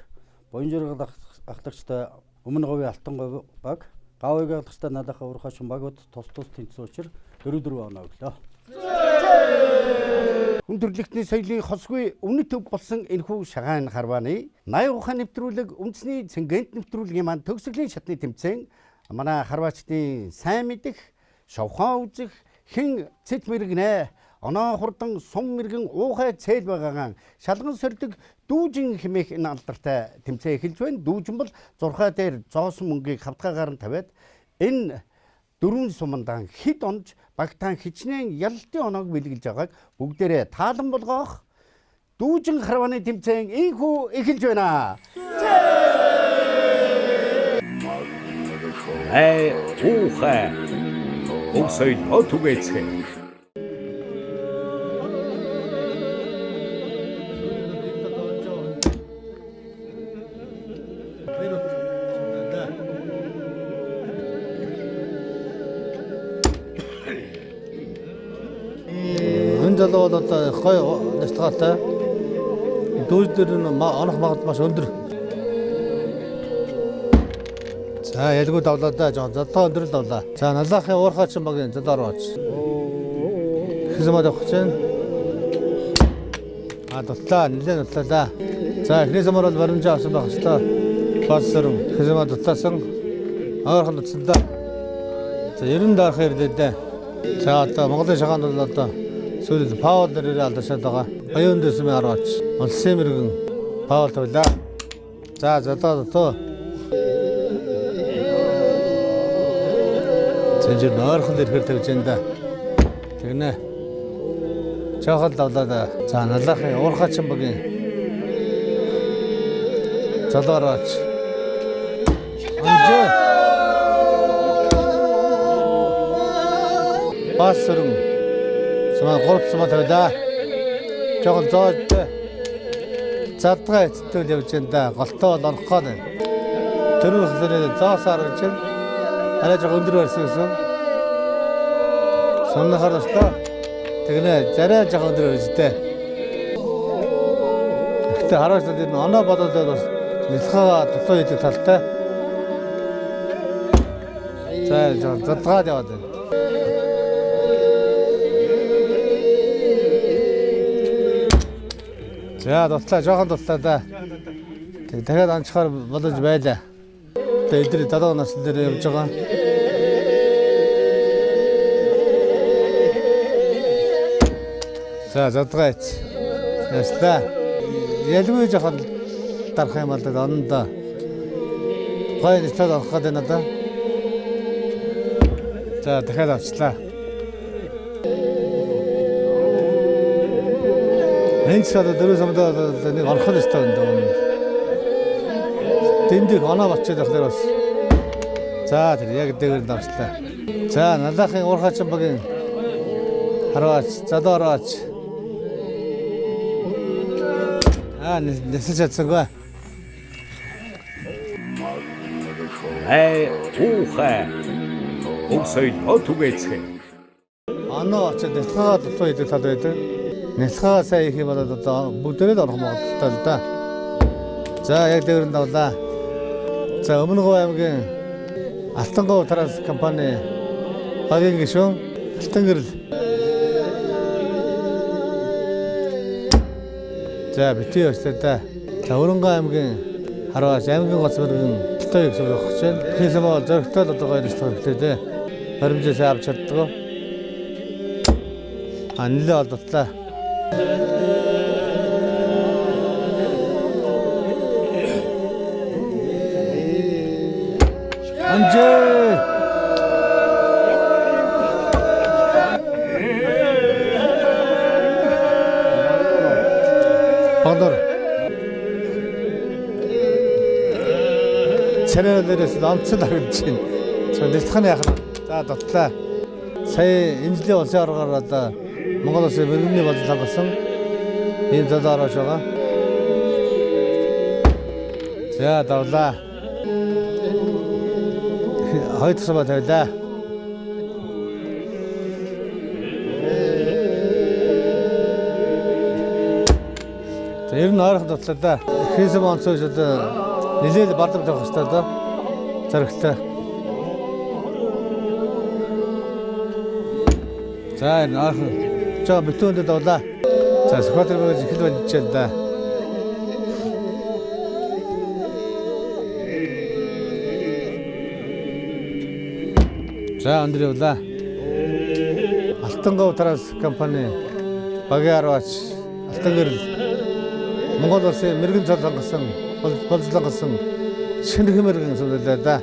Буянжиргал ахлагчтай Өмнө Говийн Алтанговь баг, Гавыг ахлагчтай Налахаа Урхаашин багууд тус тус тэнцсэн учир 4-4 оноо өглөө. Хүн төрөлхтний соёлын хосгүй өмнөд төв болсон энэхүү шагаан харвааны 80 ухаан нэвтрүүлэг үндэсний цэнгэнт нэвтрүүлгийн маань төгсгөлийн шатны тэмцээн манай харваачдын сайн мэдэх, шовхон үзэх, хэн цэт мэрэгнэ, оноо хурдан сум мэрэгэн уухай цээл байгаагаан шалган сордог дүүжин хэмээх энэ алдартай тэмцээн эхэлж байна. Дүүжин бол зурхай дээр зоосон мөнгийг хавтгаагаар нь тавиад энэ дөрвөн сумандаан хэд онж багтаан хичнээн ялалтын оноог бэлгэлж байгааг бүгдээрээ таалан болгоох дүүжин харвааны тэмцээн инхүү эхэлж байна. Най уухай уг соёлоо түгээцгээе. Энэ залуу бол одоо их гоё нислэгтэй. Дүүжлэр нь онох магадлал маш өндөр. За ялгүй давлаа да жоон залуу өндөр л давлаа. За налаахын уурхаачин багийн залуу орооч. Хэсэмээд авах гэж байна. А дутлаа, нэлээд дутлаа. За эхний самар бол баримжаа авсан байх хэвээр. Бас сөрөм хэсэмээд дутлаасан. Ойрхон дутсан да. За 90 дарах ирлээ дээ. За одоо Монголын шагаанд бол одоо сүүлд Паул нэрээр алдаршаад байгаа. Оюун дэсмийн арваач. Улсын мэрэгэн Паул тавилаа. За залуу дутуу. Зэнжир ойрхон ирэхээр тавьж байна да. Тэгнэ. Жохон давлаа да. За налаахын уурхаачин багийн залуу арваач. Анжээ. Бас сөрөн. Сумаа 3 сумаа тавилаа. Жохон зоож задгаа эцтэл явж байна да. Голтоо бол орох гээд байна. Төрийн хөсөлний зоос аргаж байна. Арай жоохон өндөр барьсан гэсэн. Сумнахаар өстөө. Тэгнэ зарай жоохон өндөр барьж дээ. Гэхдээ харааш энэ оноо бодоод бас нислэгээ дутуу хийдэг талтай. За жоохон задгаад яваад байна. За дутлаа, жоохон дутлаа да. Тэг дахиад анчхаар боломж байлаа. Тэгээ эдгээр 70 насны дээр явж байгаа. За задгаа иц. Яслаа. Ялгүй жоохон дарах юм бол онондоо. Гоё нислээд орох гэдэг надаа. За дахиад авчлаа. Энэ ч одоо дөрөв сумдаа нэг орох нь өстой юм. Дэндийг оноо бочоод явахлаар бас. За тэр яг дээгүүр нь авчлаа. За налаахын уурхаачин багийн харваач, залуу арваач. Аа нисэж чадсангүй. Най уухай уг соёлоо түгээцгээе. Оноо очоод нислэгээ дутуу хийдэг тал байдаг. Нислэгээ сайн хийх юм бол одоо бүгдээрээ л орох магадлалтай л да. За яг дээгүүр нь давлаа. За Өмнө Говь аймгийн Алтанговь Транс компани багийн гишүүн Алтангэрэл. За битгий өстэй да. За Өрөнгөө аймгийн Харваач аймгийн гоц мөргөн Алтан их сувах гэж байна. Хийсэн бол зөрөгтэй л одоо гоё нислэг хэрэгтэй дээ. Баримжаа сайн авч чаддгүй. А нэлээ олдолтлаа. Анжээ. Бонор. Царай дээрээс онцол харагдаж байна. За нислэх нь яах вэ? За дутлаа. Сая энэ жилийн улсын оргоор одоо Монгол улсын мөргөмний бодол хангасан ийм залуу ороош байгаа. За давлаа. Хоёр дахь сумаа тавилаа. За ер нь ойрхон дутлаа да. Хийсэн онцоо биш одоо нэлээд бардам тавих хэрэгтэй да. Зоригтой. За энэ ойрхон Жоо битүүн өндөд авлаа. За Сүхбаатар багаас их л болж байна да. За өндөр явлаа. Алтанговь Транс компани багийн арваач Алтан гэрэл Монгол улсын мэрэгэн цол хангасан болзлон хангасан шинэхэн мэрэгэн зөвлөлөө да.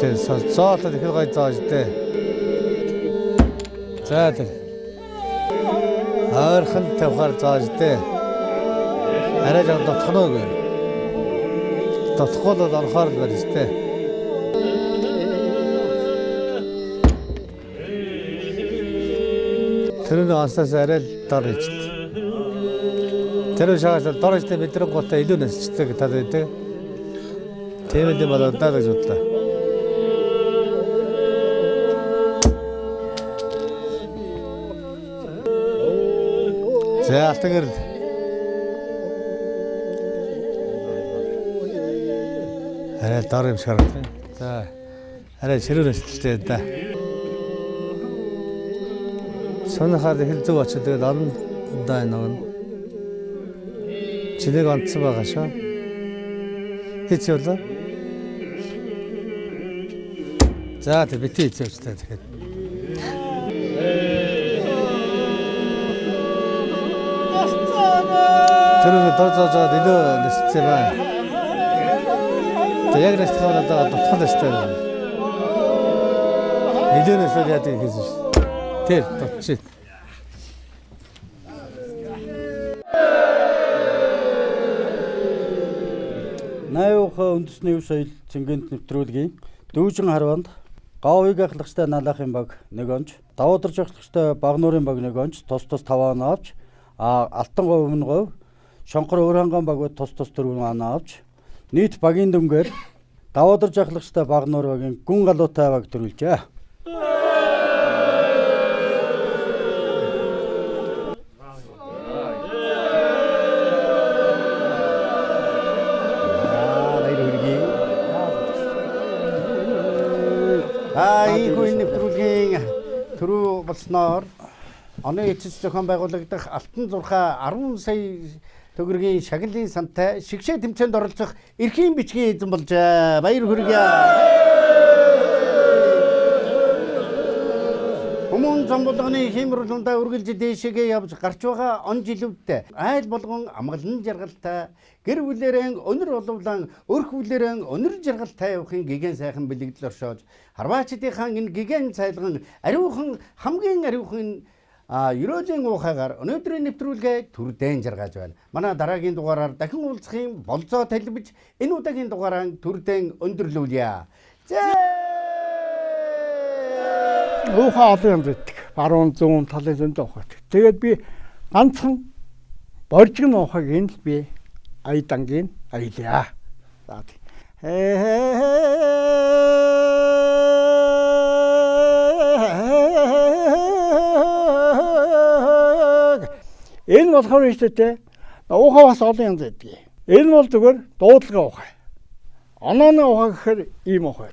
Зоолоод их л гой зоож дээ. За тэр. Ойрхон тавихаар зоож дээ. Арай жоо дотхно гэ. Дотхгүй бол орохоор л барьж дээ. Тэр нь онсоос арай л дор ижил. Тэр шагаас дор ижил мэдрэнгуутаа илүү насчдаг тал байдаг. Тийм л юм болоо даа гэж бодлоо. За Алтан гэрэл. Арай дор юм шиг харагдана. За арай ширүүн насалтай да. Сонохоор их л зөв очиж тэгээд орон даа нэг чинийг онцсон байгаа шүү. Хийц явлаа. За тэг бити хийц явж та тэгэхээр. Тэр нэг дор зоож аваад илүү нэсцээ ба. Тэг яг нэсцээ одоо дутхал нэстэй. Илүү нэсэл яадаг хийсэн шүү. Тэр дутчих. Наавха үндэсний өв соёл цэнгэнт нэвтрүүлгийн дүүжин харванд Говыг ахлагчтай Налаахын баг 1 онж, Давуударч ахлагчтай Багнуурын баг 1 онж, тус тус 5 оноо авч, Алтан говь өмнө говь, Шонхор Өөрханган багууд тус тус 4 оноо авч, нийт багийн дүнгээр Давуударч ахлагчтай Багнуур багийн гүн галуутай баг төрүүлжээ. Ийхүү энэ нэвтрүүлгийн түрүү болсноор оны эцэс зохион байгуулагдах Алтан зурхаа 10 сая төгрөгийн шагналын сантай шигшээ тэмцээнд оролцох эрхийн бичгийн эзэн болжээ. Баяр хүргэе. Хүмүүн зам болгоны хиймэр уламдаа үргэлж дээшээгээ явж гарч байгаа он жилүүдтэй айл болгон амгалан жаргалтай гэр бүлээрэн өнөр оловлан өрх бүлээрэн өнөр жаргалтай явахын гигэн сайхан бэлэгдэл оршоож харваачдынхаа энэ гигэн цайлган ариухан хамгийн ариухан ерөөлийн уухайгаар өнөөдрийн нэвтрүүлгээ түрдэн жаргаж байна. Манай дараагийн дугаараар дахин уулзахын болзоо талбиж энэ удаагийн дугаараа түрдэн өндөрлүүлье. За Уухай олон янз байдаг. Баруун зүүн талын зөндөө ухаа байдаг. Тэгээд би ганцхан боржигн уухайг энэ л би аядангийн аялаа. За тий. Энэ болохоор шүү дээ. Уухай бас олон янз байдаг. Энэ бол зүгээр дуудлага уухай. Онооны уухай гэхээр ийм уухай.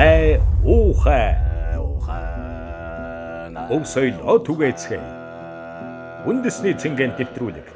Ай уухай. Өв соёлоо түгээцгээе. Үндэсний цэнгэнд нэвтрүүлэг.